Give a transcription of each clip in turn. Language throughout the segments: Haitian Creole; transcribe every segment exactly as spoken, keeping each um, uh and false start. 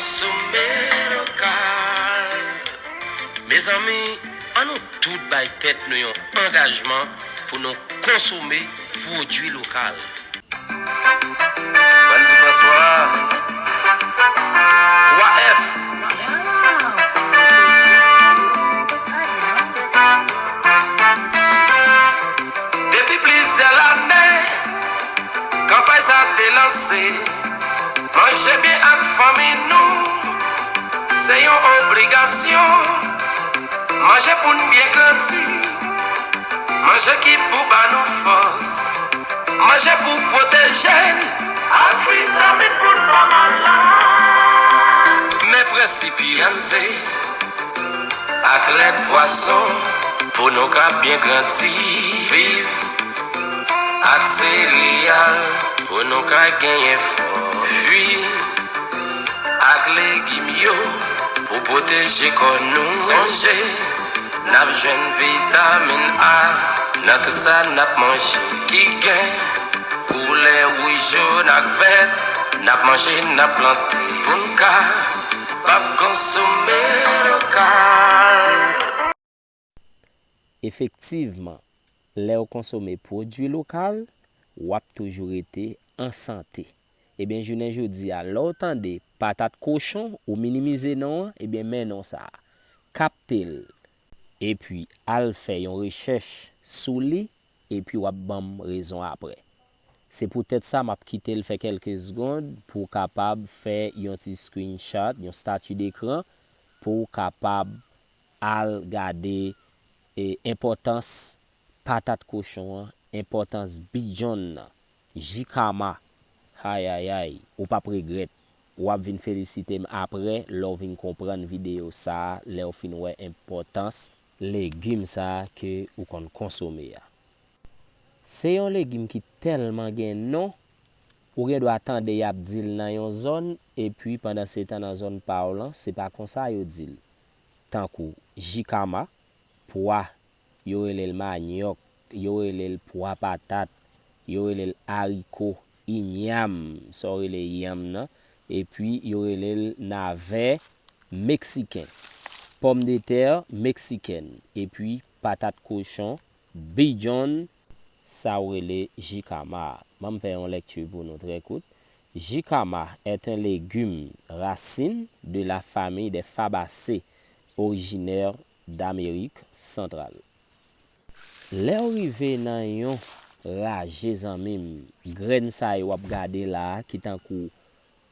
Konsome lokal. Mezanmi, ann nou tout bay tèt nou yon angajman pou nou konsome pwodui lokal. Franzi Franswa, twa F. Depi plizyè lane, kanpay sa te lanse. Manje byen ak fanmi nou, se yon obligasyon. Manje pou n byen grandi. Manje ki pou ba nou fòs. Manje pou pwoteje n. Ak vitamin pou n pa malad. Men prensip P M C ak lèt pwason pou nou ka byen grandi. Viv ak sereyal pou nou ka genyen fòs. Jwi ak legim yo pou pwoteje kò nou. Sonje, n ap jwenn vitamin A nan tout sa n ap manje. Ki gen koulè wouj, jòn ak vèt, n ap manje, n ap plante pou n kapab konsome lokal. Efektivman, lè w konsome pwodui lokal, w ap toujou rete an sante. Ebyen, jounen jodi a, lè w tande patat kochon, ou minimize non an, ebyen, men non sa a. Kapte l, epi al fè yon rechèch sou li, epi w ap ban m rezon apre. Se poutèt sa m ap kite l fè kèlke segonn pou w kapab fè yon ti screenshot, yon stati dekran, pou w kapab al gade, e, enpòtans patat kochon an, enpòtans bijonn nan, jikama. Ayayay, ou p ap regrèt. W ap vin felisite m apre lè w vin konprann videyo sa a, lè w fin wè enpòtans legim sa a ke ou konn konsome a. Se yon legim ki tèlman gen non, ou gen dwa tande y ap di l nan yon zòn, epi pandansetan nan zòn pa w lan, se pa konsa yo di l. Tankou jikama, pwa, yo rele l manyòk, yo rele l pwa patat, yo rele l ariko, inyam, sa w rele yanm nan, epi yo rele l navè meksiken, pòmdetè meksikèn, epi patat kochon, bijonn, sa w rele jikama. Ban m fè yon lèkti pou nou trè kout. Jikama est un légume racine de la famille des fabacées, originaire d'Amérique centrale. Lè w rive nan yon raje, zanmi m, grenn sa yo w ap gade la a, ki tankou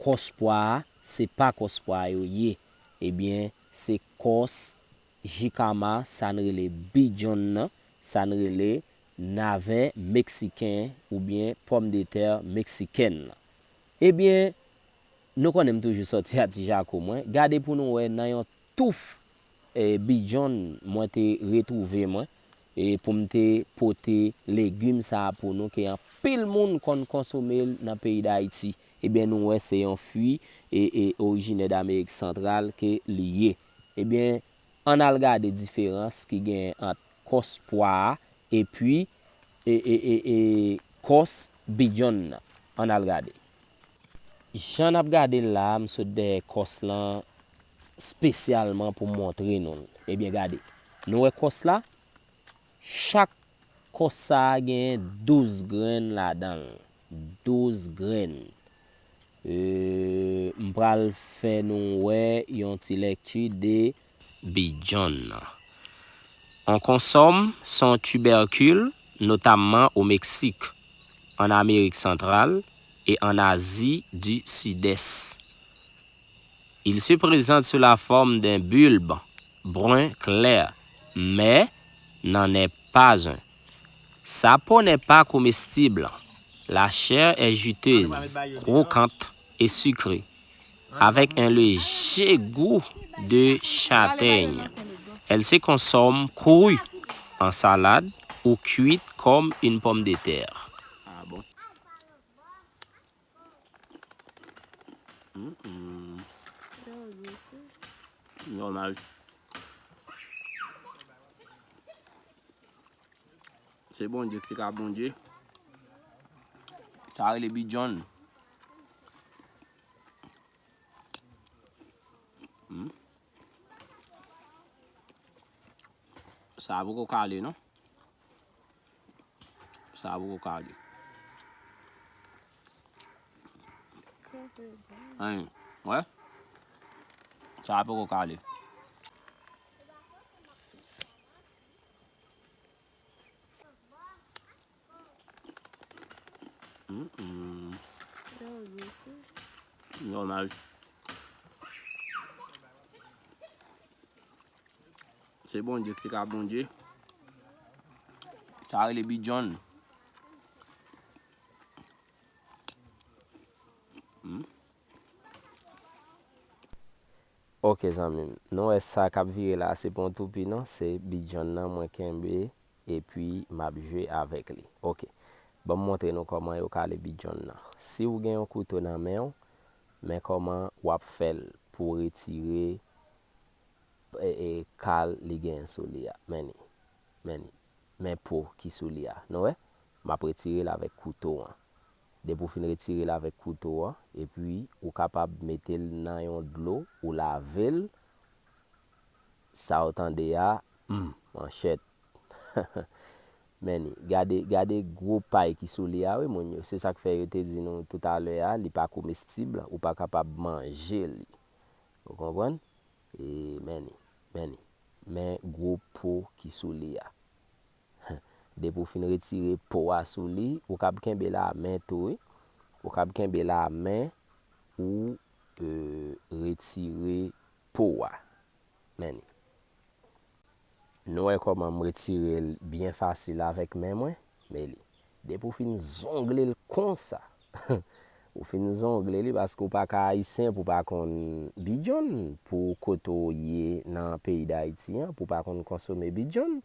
kòs pwa a, se pa kòs pwa yo ye. Ebyen, se kòs jikama, sa n rele bijonn nan, sa n rele navè meksiken oubyen pòmdetè meksikèn nan. Ebyen, nou konnen m toujou sòti a Ti Jako mwen. Gade pou nou wè nan yon touf, e, bijonn mwen te retwouve mwen, e, pou m te pote legim sa a pou nou, ke anpil moun konn konsome l nan peyi Dayiti. Ebyen, nou wè se yon fwi, e, e, orijinè d Amerik Santral ke li ye. Ebyen, ann al gade diferans ki genyen ant kòs pwa a epi, e, e, e, e, kòs bijonn nan. Ann al gade. Jan n ap gade l la a, m sot dèyè kòs lan espesyalman pou m montre nou l. Ebyen, gade. Nou wè kòs la? Chak kòs sa a genyen douz grenn ladan l. Douz grenn. E, m pral fè nou wè yon ti lèkti de bijonn. On consomme son tubercule notamment au Mexique, en Amérique centrale et en Asie du Sud-Est. Il se présente sous la forme d'un bulbe brun clair, mais n'en est pas un. Sa peau n'est pas comestible. La chair est juteuse, croquante et sucrée, avec un léger goût de châtaigne. Elle se consomme crue, en salade ou cuite comme une pomme de terre. Nòmal. Se Bondye ki ka Bondye. Sa rele bijonn. Sa poko kale, non? Sa poko kale. Anyen. Wè? Sa poko kale. Mm, mm. Nòmal. Se Bondye ki ka Bondye. Sa rele Bijonn. Hmm? Ok, zanmi m. Nou wè sa k ap vire la, se pa yon toupi, non. Se Bijonn nan mwen kenbe, epi m ap jwe avèk li. Ok. Ban m montre nou kòman yo kale Bijonn nan. Si w gen yon kouto nan men w, men kòman w ap fè l pou w retire e, e, kal li genyen sou li a. Men li. Men li. Men po ki sou li a. Nou wè? M ap retire l avèk kouto an. Depi w fin retire l avèk kouto an, epi ou kapab mete l nan yon dlo, ou lave l. Sa w tande a, hmm, manchèt. Men li. Gade, gade gwo pay ki sou li a, wi, moun yo. Se sa k fè yo te di nou toutalè a, li pa komestib, ou pa kapab manje li. Ou konprann? E men li, men li. Men gwo po ki sou li a. Depi w fin retire po a sou li, ou kab kenbe l a men tou, wi. Ou kab kenbe l a men, ou, e, retire po a. Men li. Nou wè kòman m retire l byen fasil avèk men mwen? Men li. Depi w fin zongle l konsa, ou fin zongle li paske w pa ka ayisyen pou w pa konn Bijonn, pou kote w ye nan peyi Dayiti an, pou w pa konn konsome Bijonn.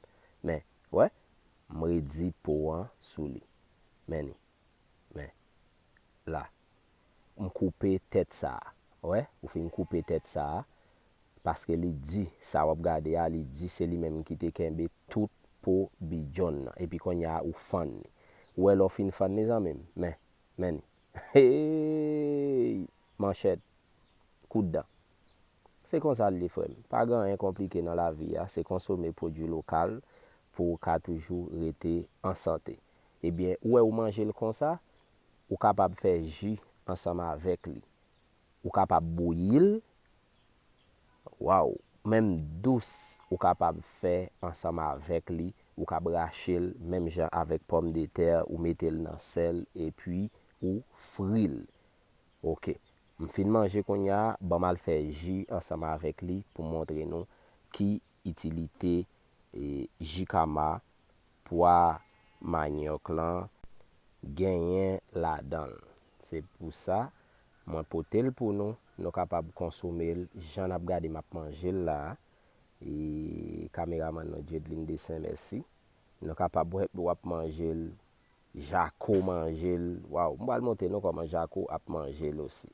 Men, wè, m redi po an sou li. Men li. Men, la. M koupe tèt sa a. Wè, ou fin koupe tèt sa a. Paske li di, sa w ap gade a, li di se li menm ki te kenbe tout po Bijonn nan. Epi kounye a, ou fann li. Ou wè lè w fin fann li, zanmi m? Men, men li. Hey! Manchèt. Kout dan. Se konsa l ye, frè m. Pa gen anyen konplike nan lavi a, se konsome pwodui lokal pou w ka toujou rete an sante. Ebyen, ou wè ou manje l konsa, ou kapab fè ji ansanm avèk li. Ou kapab bouyi l, waw, menm dous ou kapab fè ansanm avèk li, ou kab rache l menm jan avèk pòmdetè, ou mete l nan sèl epi ou fri l. Ok. M fin manje kounye a, ban m al fè ji ansanm avèk li pou montre nou ki itilite, e, jikama, pwa manyòk lan genyen ladan l. Se pou sa, mwen pote l pou nou, nou kapab konsome l jan n ap gade m ap manje l la a. E kameramann nou, Dieudlin Dessin, mèsi. Nou kapab wè w ap manje l, Jako manje l. Waw, m pral montre nou kòman Jako ap manje l osi.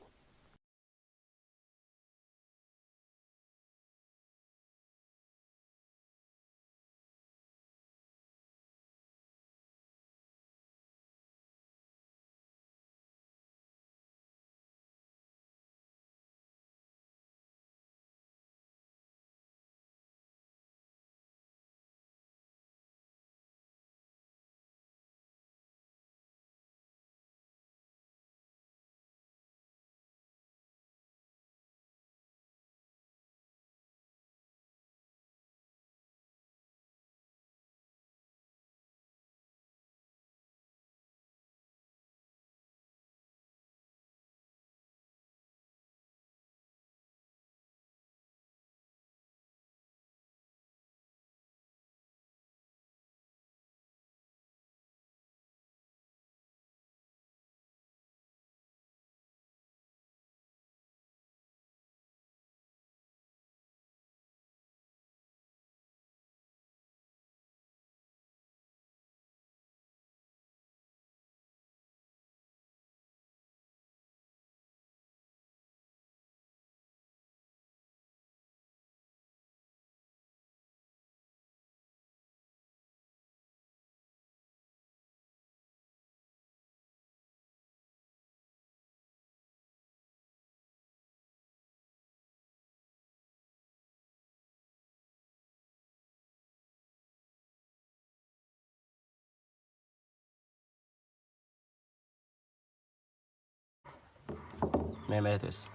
Men mètres.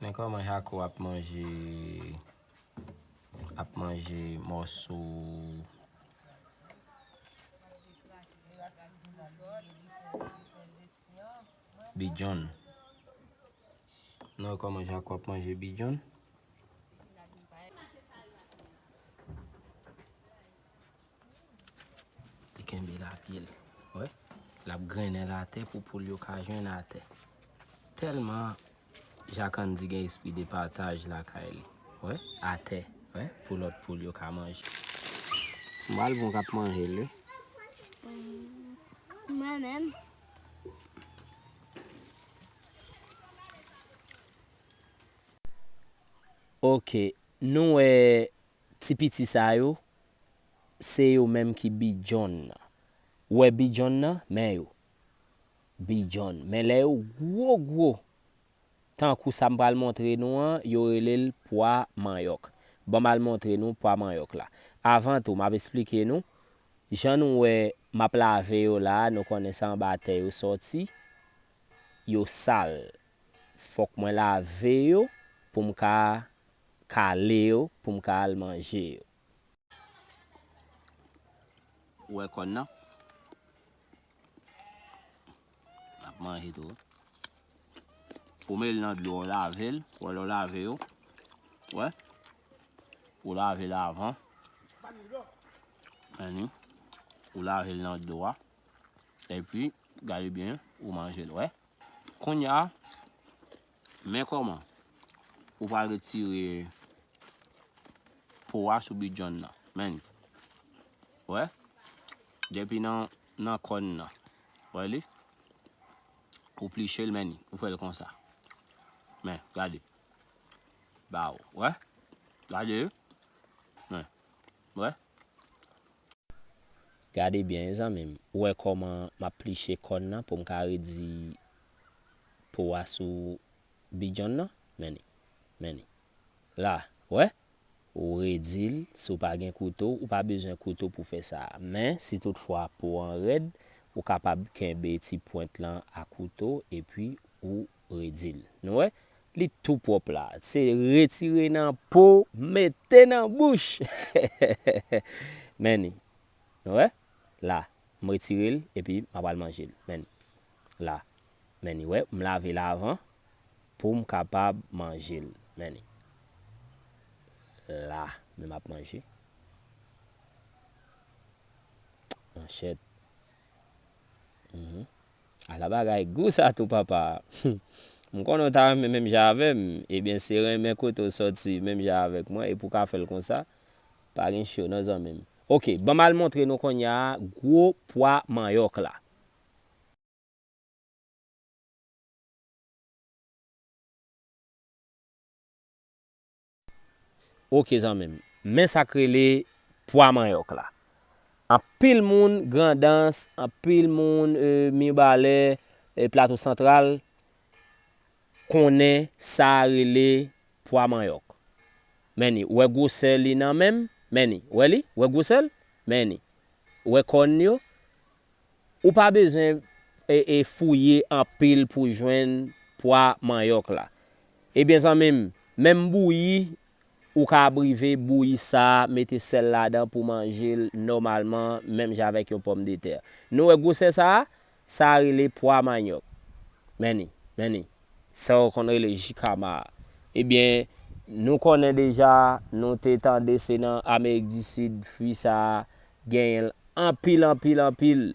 Men kòman Jako ap manje, ap manje mòso bijonn. Nou wè kòman Jako ap manje bijonn. Li kenbe lapye l. Wè? L ap grennen l atè pou poul yo ka jwenn atè. Tèlman Jakandi gen espri de pataj lakay li. Wè? Atè. Wè? Pou lòt poul yo ka manje. M pral bon k ap manje l, wi. Mwen menm. Ok, nou wè ti piti sa yo, se yo menm ki bijonn nan. Ou wè bijonn nan, men yo. Bijonn. Men lè yo gwo gwo, tankou sa m pral montre nou an, yo rele l pwa manyòk. Ban m al montre nou pwa manyòk la. Avan tou, m ap esplike nou. Jan nou wè m ap lave yo la a, nou konnen se anba tè yo sòti. Yo sal. Fòk mwen lave yo pou m ka kale yo, pou m ka al manje yo. Ou wè kòn nan? N ap manje tou. Ou met l nan dlo, ou lave l. Ou wè lè w lave yo. Wè. Ou lave l avan. Anni. Ou lave l nan dlo a. Epi, gade byen, ou manje l, wè. Kounye a, men kòman ou pral retire po a sou bijonn nan. Men, wè, depi nan, nan kòn nan, wè li, ou pliche l, men, ou fè l konsa. Men, gade. Ba ou, wè, gade, men, wè. Gade byen, wi, zanmi m. Ou wè kòman m ap pliche kòn nan pou m ka redi po a sou bijonn nan? Men li. Men li. La, wè? Ou redi l, si w pa gen kouto, ou pa bezwen kouto pou fè sa. Men, si toutfwa po an rèd, ou kapab kenbe ti pwent lan a kouto, epi ou redi l. Nou wè? Li tou pwòp la. Se retire nan po, mete nan bouch. Men li. Nou wè? La. M retire l, epi m ap al manje l. Men li. La. Men li, wè, m lave l avan pou m kapab manje l. Men li. La. Men m ap manje. Manchèt. Mhm. Ala bagay gou sa tou, papa. M konnen w ta renmen menm jan avè m. Ebyen, se renmen kote w sòti menm jan avèk mwen, epi w ka fè l konsa. Pa gen cho non, zanmi m. Ok, ban m al montre nou kounye a gwo pwa manyòk la. Ok, zanmi m. Men sa k rele pwa manyòk la. Anpil moun Grandans, anpil moun, e, Mibalè, e, Plato Santral, konnen sa rele pwa manyòk. Men li, ou wè gwosè li nan men m? Men li, wè li? Wè gwosè l? Men li. Ou wè kòn yo? Ou pa bezwen, e, e, fouye anpil pou jwenn pwa manyòk la. Ebyen, zanmi m, menm bouyi, ou ka rive bouyi sa, mete sèl ladan pou manje l nòmalman, menm jan avèk yon pòmdetè. Nou wè gwosè sa a? Sa a rele pwa manyòk. Men li, men li. Sa yo konn rele jikama a. Ebyen, nou konnen deja, nou te tande se nan Amerik di Sid fwi sa a genyen l anpil, anpil, anpil.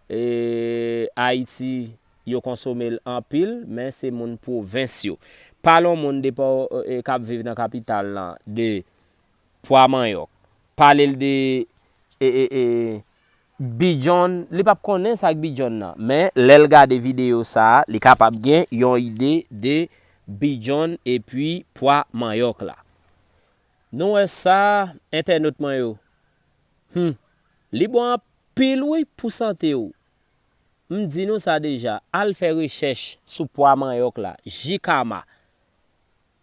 E, Ayiti, yo konsome l anpil, men se moun pwovens yo. Pale yon moun depi, e, k ap viv nan kapital lan de pwa manyòk. Pale l de, e, e, e, bijonn, li p ap konnen sa k bijonn nan. Men, lè l gade videyo sa a, li kapab gen yon ide de bijonn epi pwa manyòk la. Nou wè sa, entènot mwen yo. Hum, li bon anpil wi pou sante w. M di nou sa deja, al fè rechèch sou pwa manyòk la, jikama.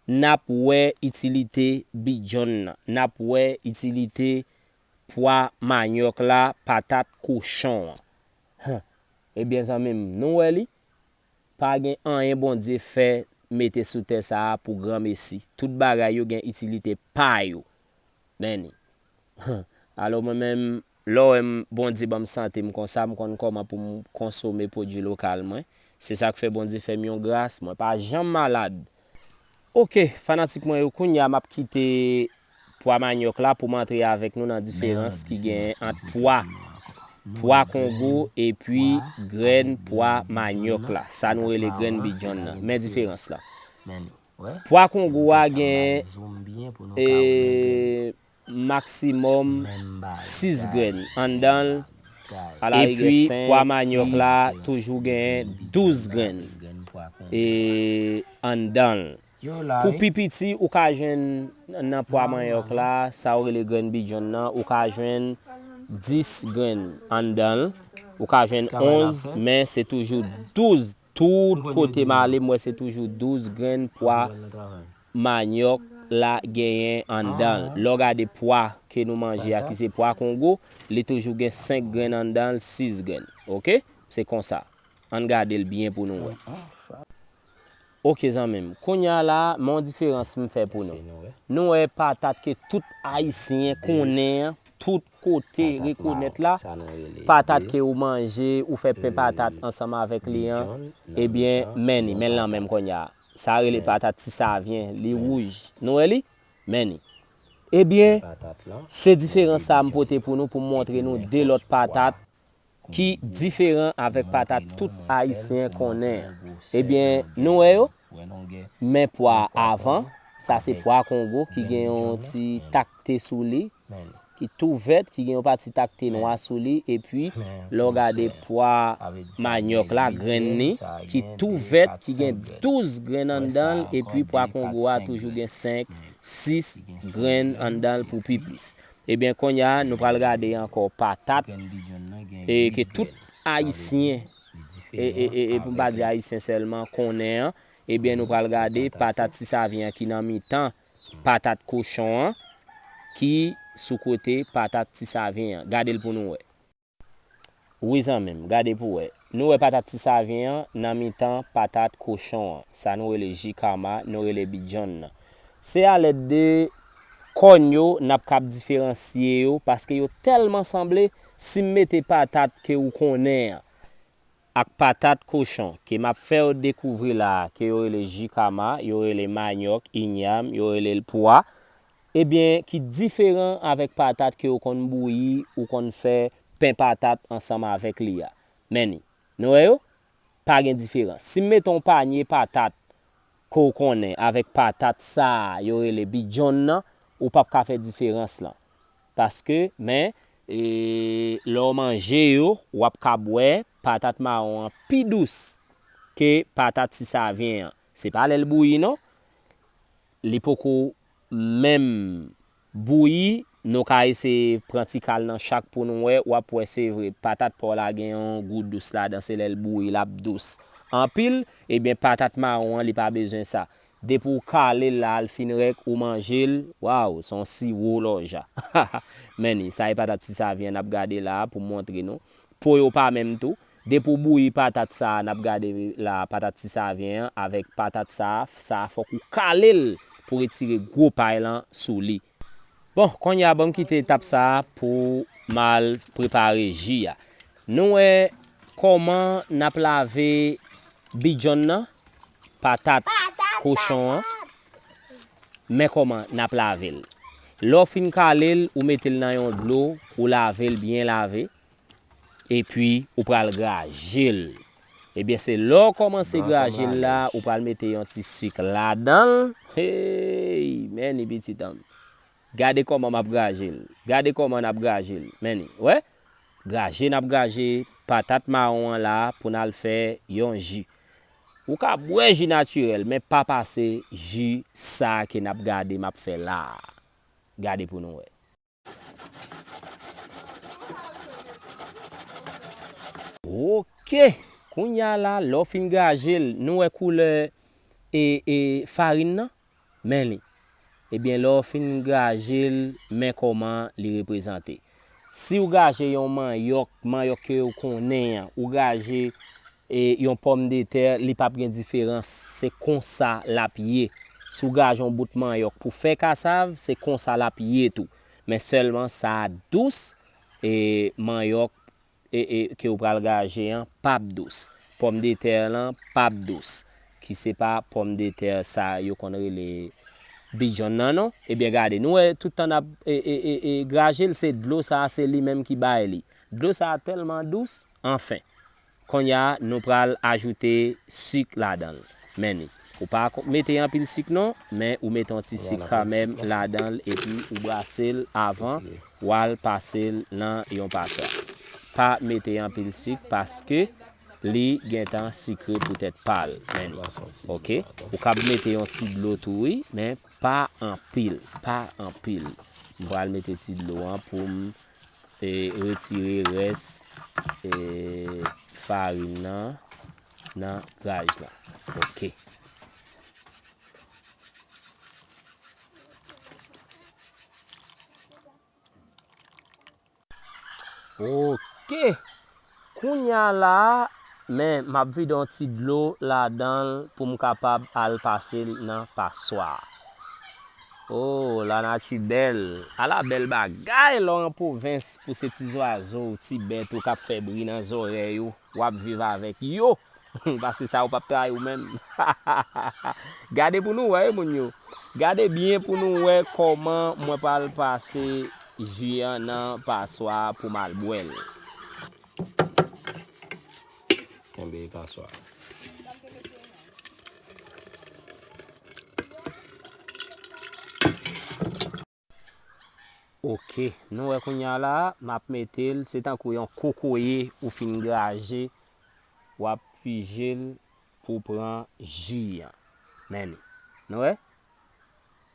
N ap wè itilite bijonn nan. N ap wè itilite pwa manyòk la, patat kochon an. Hum. Ebyen, zanmi m, nou wè li? Pa gen anyen Bondye fè mete sou tè sa a pou granmesi. Tout bagay yo gen itilite pa yo. Men li. Alò, mwen menm, lè w wè m, Bondye ban m sante m konsa, m konn kòman pou m konsome pwodui lokal mwen. Se sa k fè Bondye fè m yon gras, mwen pa janm malad. Oke, fanatik mwen yo, kounye a m ap kite pwa manyòk la pou m antre avèk nou nan diferans ki genyen ant pwa, pwa Kongo epi grenn pwa manyòk la. Sa nou rele grenn bijonn nan. Men diferans la. Pwa Kongo a gen, e, maksimòm sis grenn anndan l. Epi pwa manyòk la toujou gen douz grenn, e, anndan l. Pou pi piti, ou ka jwenn nan pwa manyòk la, sa yo rele grenn bijonn nan, ou ka jwenn dis grenn anndan l. Ou ka jwenn onz, men se toujou douz. Tout kote m ale, m wè se toujou douz grenn pwa manyòk la genyen anndan l. Lè w gade pwa ke nou manje a, ki se pwa Kongo, li toujou gen senk grenn anndan l, sis grenn. Oke? Se konsa. Ann gade l byen pou nou wè. Oke, zanmi m. Kounye a la, men yon diferans m fè pou nou. Nou wè patat ke tout Ayisyen konnen an, tout kote rekonèt la, patat ke ou manje, ou fè pen patat ansanm avèk li an, ebyen, men li, men l nan men m kounye a. Sa rele patat ti savyen, li wouj. Nou wè li? Men li. Ebyen, se diferans sa a m pote pou nou, pou m montre nou de lòt patat ki diferan avèk patat tout Ayisyen konnen an. Ebyen, nou wè yo? Men pwa avan, sa se pwa Kongo ki gen yon ti takte sou li, ki tou vèt, ki gen yon pati takte nwa sou li, epi lè w gade pwa manyòk la, grenn li, ki tou vèt, ki gen douz grenn anndan l, epi pwa Kongo a toujou gen senk, sis grenn anndan l pou pi plis. Ebyen, kounye a, nou pral gade ankò patat, e ke tout Ayisyen, e, e, e, e pou m pa di Ayisyen sèlman, konnen an, ebyen, nou pral gade patat ti savyen an ki nan mitan patat kochon an, ki sou kote patat ti savyen an. Gade l pou nou wè. Wi, zanmi m, gade pou w wè. Nou wè patat ti savyen an nan mitan patat kochon an. Sa nou rele jikama, nou rele bijonn nan. Se alèd de kòn yo n ap kab diferansye yo, paske yo tèlman sanble, si m mete patat ke ou konnen an ak patat kochon ke m ap fè w dekouvri la a, ke yo rele jikama, yo rele manyòk, inyam, yo rele l pwa, ebyen, ki diferan avèk patat ke ou konn bouyi, ou konn fè pen patat ansanm avèk li a. Men li. Nou wè yo? Pa gen diferans. Si m mete yon panye patat ke w konnen avèk patat sa a yo rele bijonn nan, ou p ap ka fè diferans lan. Paske, men, e, lè w manje yo, w ap kab wè patat mawon an pi dous ke patat ti savyen an. Se pa lè l bouyi non. Li poko menm bouyi, nou ka eseye pran ti kal nan chak pou nou wè, w ap wè se vre, patat pa w la gen yon gou dous ladan, se lè l bouyi l ap dous anpil, ebyen patat mawon an li pa bezwen sa. Depi w kale l la, l fin rèk, ou manje l, waw, se yon siwo lòja. Men li, sa e patat ti savyen n ap gade la a pou m montre nou. Po yo pa menm tou. Depi w bouyi patat sa a n ap gade la, patat ti savyen an, avèk patat sa a, sa a fòk ou kale l pou retire gwo pay lan sou li. Bon, kounye a ban m kite etap sa a pou m al prepare ji a. Nou wè kòman n ap lave bijonn nan, patat kochon an. Men kòman n ap lave l. Lè w fin kale l, ou mete l nan yon dlo, ou lave l byen lave. Epi, ou pral graje l. Ebyen, se lè w kòmanse graje l la, ou pral mete yon ti sik ladan l. Hey, men li pitit an m. Gade kòman m ap graje l. Gade kòman n ap graje l. Men li, wè? Graje n ap graje patat mawon an la pou n al fè yon ji. Ou ka bwè ji natirèl, men pa pase ji sa ke n ap gade m ap fè la a. Gade pou nou wè. Oke. Kounye a la, lè w fin graje l, nou wè koulè e, e farin nan? Men li. Ebyen, lè w fin graje l, men kòman li reprezante. Si w graje yon manyòk, manyòk ke w konnen an, ou graje e yon pòmdetè, li p ap gen diferans. Se konsa l ap ye. Si w graje yon bout manyòk pou fè kasav, se konsa l ap ye tou. Men sèlman sa a dous, e manyòk e, e, ke w pral graje an p ap dous. Pòmdetè lan p ap dous. Ki se pa pòmdetè sa yo konn rele bijonn nan non. Ebyen gade, nou wè tout tan n ap e, e, e, e, graje l, se dlo sa a, se li menm ki bay li. Dlo sa a tèlman dous, anfen. Kounye a, nou pral ajoute sik ladan l. Men ni. Ou pa ko- mete anpil sik non, men ou mete yon ti sik kanmenm ladan l epi ou brase l avan w al pase l nan yon paswa. Pa mete anpil sik paske li gentan sikre poutèt pa l. Men ni. Oke? Ou kab mete yon ti dlo tou wi, men pa anpil, pa anpil. M pral mete ti dlo an pou m e retire rès e farin nan nan graj lan. Oke. Oke. Kounye a la a, men m ap vide yon ti dlo ladan l pou m kapab al pase l nan paswa a. Oh, lanati bèl. Ala bèl bagay lè w an pwovens pou se ti zwazo, ti bèt ou k ap fè bri nan zòrèy ou, w ap viv avèk yo. Paske sa yo p ap trayi w menm. Gade pou nou wè, wi, moun yo. Gade byen pou nou wè kòman mwen pral pase ji an nan paswa pou m al bwè l. Kenbe paswa. Oke, nou wè kounye a la, m ap mete l, se tankou yon kokoye ou fin graje, w ap pije l pou w pran ji an. Men li. Nou wè?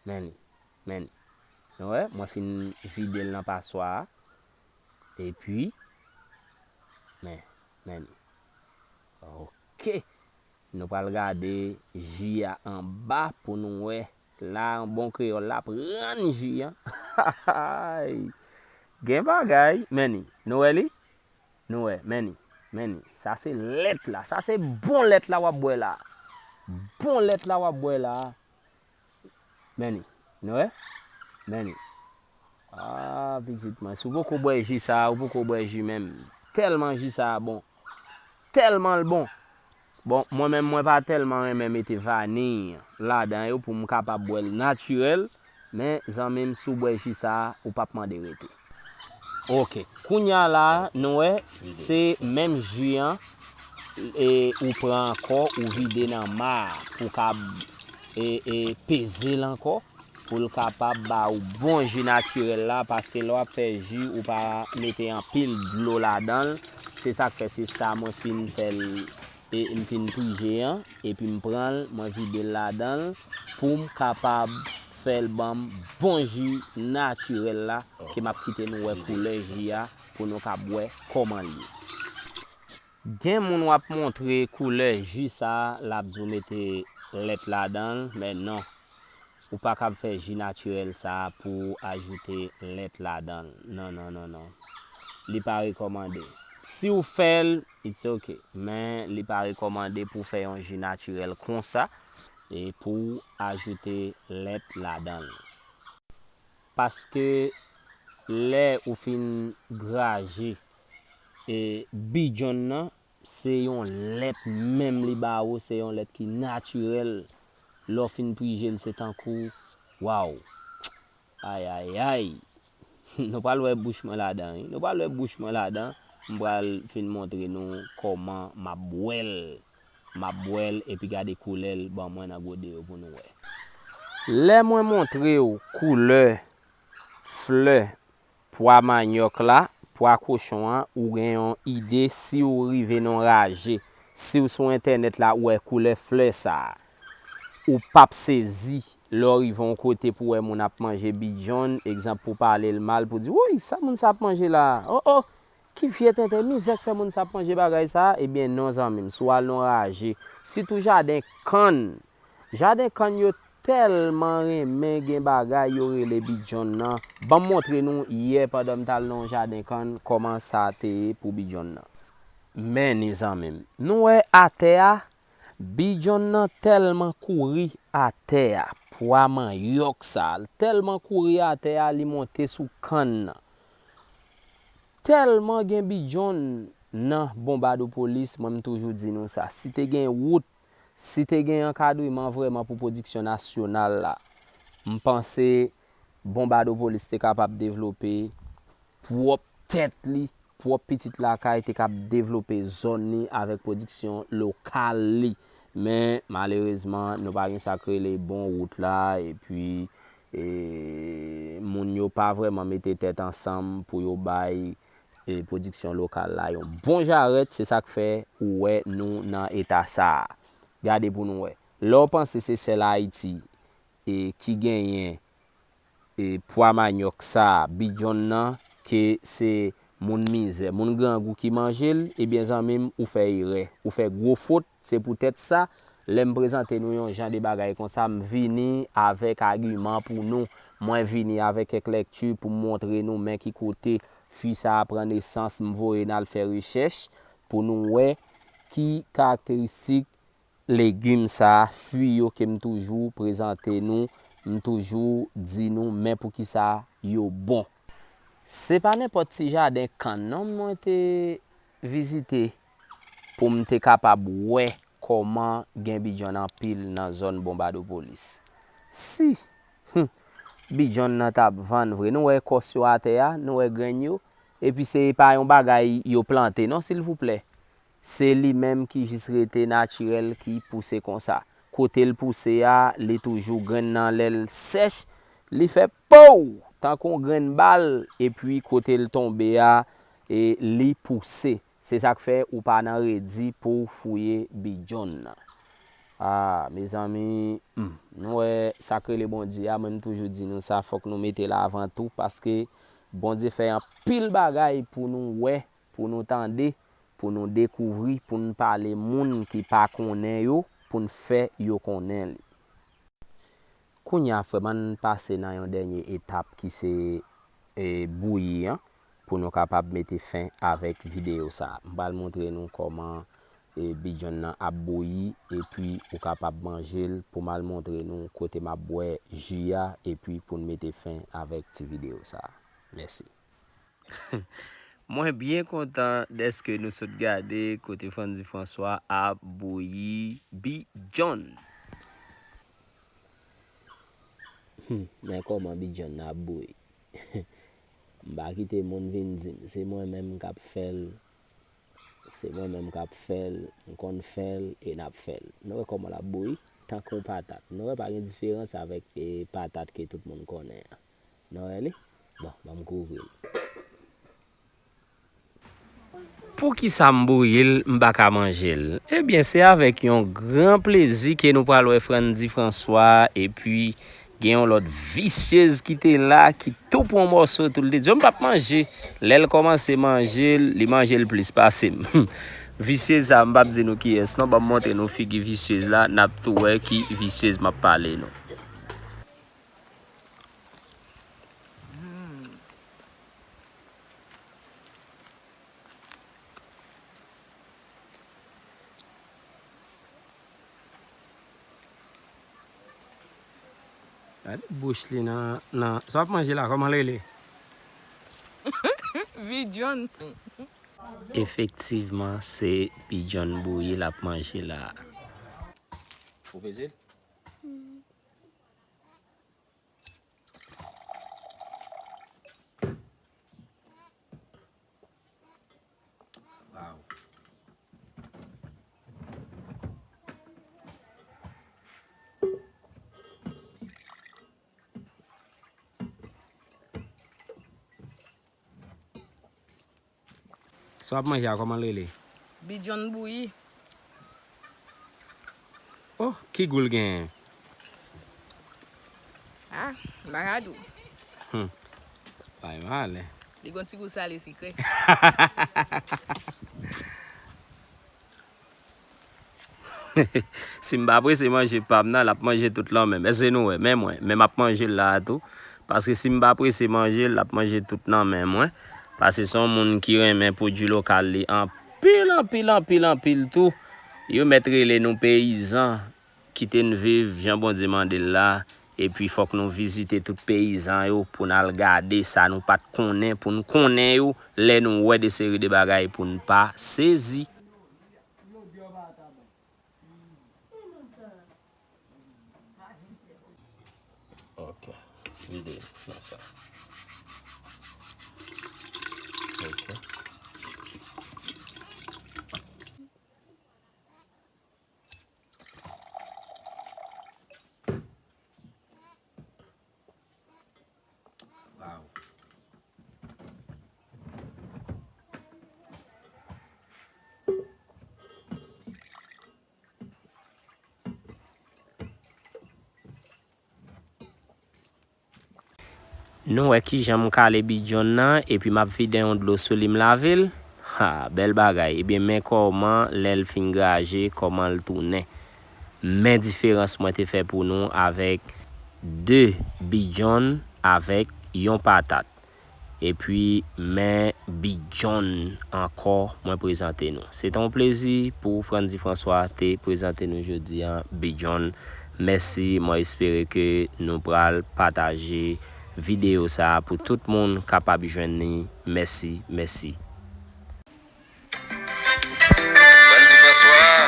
Men li. Men li. Nou wè? Mwen fin vide l nan paswa a. Epi, men, men li. Oke. Nou pral gade ji a anba pou nou wè. La, yon bon kreyòl la pran ji an. Gen bagay. Men li. Nou wè li? Nou wè, men li. Men li. Sa se lèt la. Sa se bon lèt la w ap bwè la. Bon lèt la w ap bwè la. Men li. Nou wè? Men li. Ah, pitit mwen, si w poko bwè ji sa a, ou poko bwè ji menm. Tèlman ji sa a bon. Tèlman l bon. Bon, mwen menm, mwen pa tèlman renmen mete vaniy ladan yo pou m kapab bwè l natirèl, men zanmi m, si w bwè ji sa a, ou p ap mande rete. Oke, kounye a la, nou wè, se menm ji an, e, ou pran ankò, ou vide nan ma a, pou w kab, e, e, peze l ankò, pou l kapab ba ou bon ji natirèl la, paske lè w ap fè ji, ou pa mete anpil dlo ladan l. Se sa k fè se sa mwen fin fè l, e m fin pije an, epi m pran l, mwen vide l ladan l, pou m kapab fè l ban m bon ji natirèl la, ke m ap kite nou wè koulè ji a, pou nou kab wè kòman l ye. Gen moun w ap montre koulè ji sa a, l ap di w mete lèt ladan l, men non. Ou pa kab fè ji natirèl sa a pou w ajoute lèt ladan l. Non, non, non, non. Li pa rekòmande. Si w fè l, it's ok. Men li pa rekòmande pou w fè yon ji natirèl konsa e pou w ajoute lèt ladan l. Paske lè ou fin graje e bijonn nan, se yon lèt menm li ba ou, se yon lèt ki natirèl. Lè w fin pije l, se tankou, waw! Ayayay! Nou pral wè bouch mwen ladan, wi. Nou pral wè bouch mwen ladan. M pral fin montre nou kòman m ap bwè l. M ap bwè l epi gade koulè l ban mwen nan gode yo pou nou wè. Lè mwen montre w koulè flè pwa manyòk la, pwa kochon an, ou gen yon ide si w rive nan yon raje. Si w sou entènèt la, ou wè koulè flè sa a. Ou p ap sezi lè w rive yon kote pou w wè moun ap manje bijonn, egzanp, pou pale l mal, pou di, woy, sa moun sa ap manje la a? O, o! Ki vye tenten, mizè k fè moun sa ap manje bagay sa a? Ebyen non, zanmi m, si w al nan yon raje, sitou jaden kann, jaden kann yo tèlman renmen gen bagay yo rele bijonn nan. Ban m montre nou yè pandan m t al nan yon jaden kann kòman sa te ye pou bijonn nan. Men ni zanmi m, nou wè atè a, bijonn nan tèlman kouri atè a, pwa manyòk sa, l tèlman kouri atè a, li monte sou kann nan. Tèlman gen bijonn nan Bonbadopolis, mwen m toujou di nou sa. Si te gen wout, si te gen ankadreman vrèman pou pwodiksyon nasyonal la, m panse Bonbadopolis te kapab devlope pwòp tèt li, pwòp pitit lakay, te kab devlope zòn li avèk pwodiksyon lokal li. Men, malerezman, nou pa gen sa k rele bon wout la, epi, e, moun yo pa vrèman mete tèt ansanm pou yo bay, e, pwodiksyon lokal la yon bon jarèt, se sa k fè ou wè nou nan eta sa a. Gade pou nou wè. Lè w panse se sèl Ayiti, e, ki genyen e, pwa manyòk sa, bijonn nan, ke se moun mizè, moun grangou ki manje l, ebyen zanmi m, ou fè erè, ou fè gwo fot. Se poutèt sa, lè m prezante nou yon jan de bagay konsa, m vini avèk agiman pou nou. Mwen vini avèk kèk lèkti pou m montre nou men ki kote fwi sa a pran nesans, m voye n al fè rechèch pou nou wè ki karakteristik legim sa, fwi yo ke m toujou prezante nou, m toujou di nou men poukisa yo bon. Se pa nenpòt ti jaden kann non mwen te vizite pou m te kapab wè kòman gen bijonn anpil nan zòn Bonbadopolis. Si, hmm, bijonn nan t ap vann vre, nou wè kòs yo atè a, nou wè grenn yo, epi se pa yon bagay yo plante non, silvouplè. Se li menm ki jis rete natirèl, ki pouse konsa. Kote l pouse a, li toujou grenn nan lè l sèch, li fè pow! Tankou yon grenn bal, epi kote l tonbe a, e li pouse. Se sa k fè ou pa nan redi pou w fouye bijonn nan. A, mezanmi, hmm, nou wè sa k rele Bondye a, mwen m toujou di nou sa, fòk nou mete l avan tou, paske Bondye fè anpil bagay pou nou wè, pou nou tande, pou nou dekouvri, pou n pale moun ki pa konnen yo, pou n fè yo konnen li. Kounye a, frè m, ann pase nan yon dènye etap ki se, e, bouyi an, pou nou kapab mete fen avèk videyo sa a. M pral montre nou kòman, e, bijonn nan ap bouyi, epi ou kapab manje l, pou m al montre nou kote m ap bwè ji a, epi pou n mete fen avèk ti videyo sa a. Mèsi. Mwen byen kontan dèske nou sot gade kote Frandy François ap bouyi bijonn. Hmm, men kòman bijonn nan ap bouyi. M pa kite moun vin di m, se mwen menm k ap fè l. Se mwen menm k ap fè l, m konn fè l e n ap fè l. Nou wè kòman l ap bouyi? Tankou patat. Nou wè pa gen diferans avèk, e, patat ke tout moun konnen an. Nou wè li? Bon, ban m kouvri l. Poukisa m bouyi l, m pa ka manje l? Ebyen, se avèk yon gran plezi ke nou pral wè Frandy François, epi gen yon lòt visyez ki te la, ki tou pran mòso tou, l te di, "M p ap manje." Lè l kòmanse manje l, li manje l plis pase m. Visyez sa, m p ap di nou kiyès non, ban m montre nou figi visyez la, n ap tou wè ki visyez m ap pale nou. Gade bouch li nan, nan, sa w ap manje la, kòman l rele? Bijonn. Efektivman, se bijonn bouyi l ap manje la. Ou peze l? Waw. Sa w ap manje a, kòman l rele? Bijonn bouyi. Oh, ki gou l genyen? Ah, m pa ka di w. Hmm. Bay malè. Li gon ti gou sale sikre. Si m pa prese manje pa m nan, l ap manje tout lan menm. Èske nou wè? Men mwen, men m ap manje l la a tou. Paske si m pa prese manje l, l ap manje tout nan men mwen. Paske se yon moun ki renmen pwodui lokal li anpil, anpil, anpil, anpil tou. Yo mèt rele nou peyizan, kite n viv jan Bondye mande l la. Epi fòk nou vizite tout peyizan yo pou n al gade sa nou pa t konnen, pou n konnen yo, lè nou wè de seri de bagay pou n pa sezi. Ok. Vide nan sa. Ok. Wow. Nou wè kijan m kale bidjonn nan, epi m ap vide yon dlo sou li, m lave l. Ha, bèl bagay. Ebyen, men kòman, lè l fin graje, kòman l tounen. Men diferans mwen te fè pou nou avèk de bidjonn avèk yon patat. Epi, men bidjonn ankò mwen prezante nou. Se te yon plezi pou Frandy François te prezante nou jodi a bidjonn. Mèsi, mwen espere ke nou pral pataje videyo sa a pou tout moun kapab jwenn li. Mèsi, mèsi. Frandy François,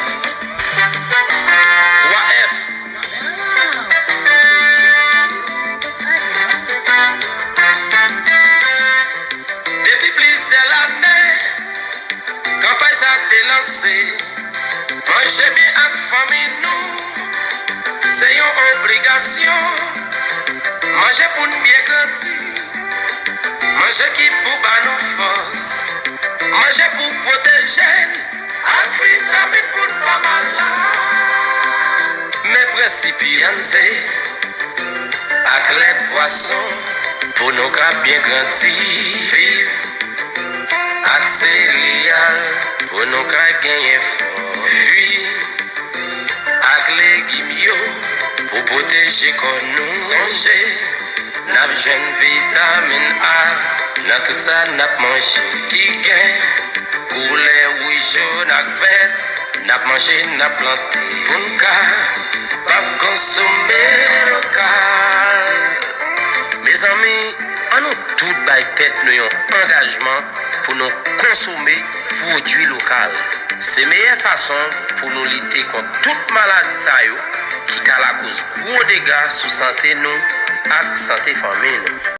twa F. Depi plizyè lane, kanpay sa te lanse. Manje byen ak fanmi nou, se yon obligasyon. Manje pou n byen grandi. Manje ki pou ba nou fòs. Manje pou pwoteje n ak vitamin pou n pa malad. Men prensip vyann se ak lèt pwason pou nou ka byen grandi. Viv ak sereyal pou nou ka genyen fòs. Jwi ak legim yo pou pwoteje kò nou. Sonje, n ap jwenn vitamin A nan tout sa n ap manje. Ki gen koulè wouj, jòn ak vèt, n ap manje, n ap plante. Pou n ka pap konsome lokal. Mezanmi, ann nou tout bay tèt nou yon angajman pou nou konsome pwodui lokal. Se meyè fason pou nou lite kont tout maladi sa yo ki ka lakoz gwo dega sou sante nou ak sante fanmi nou.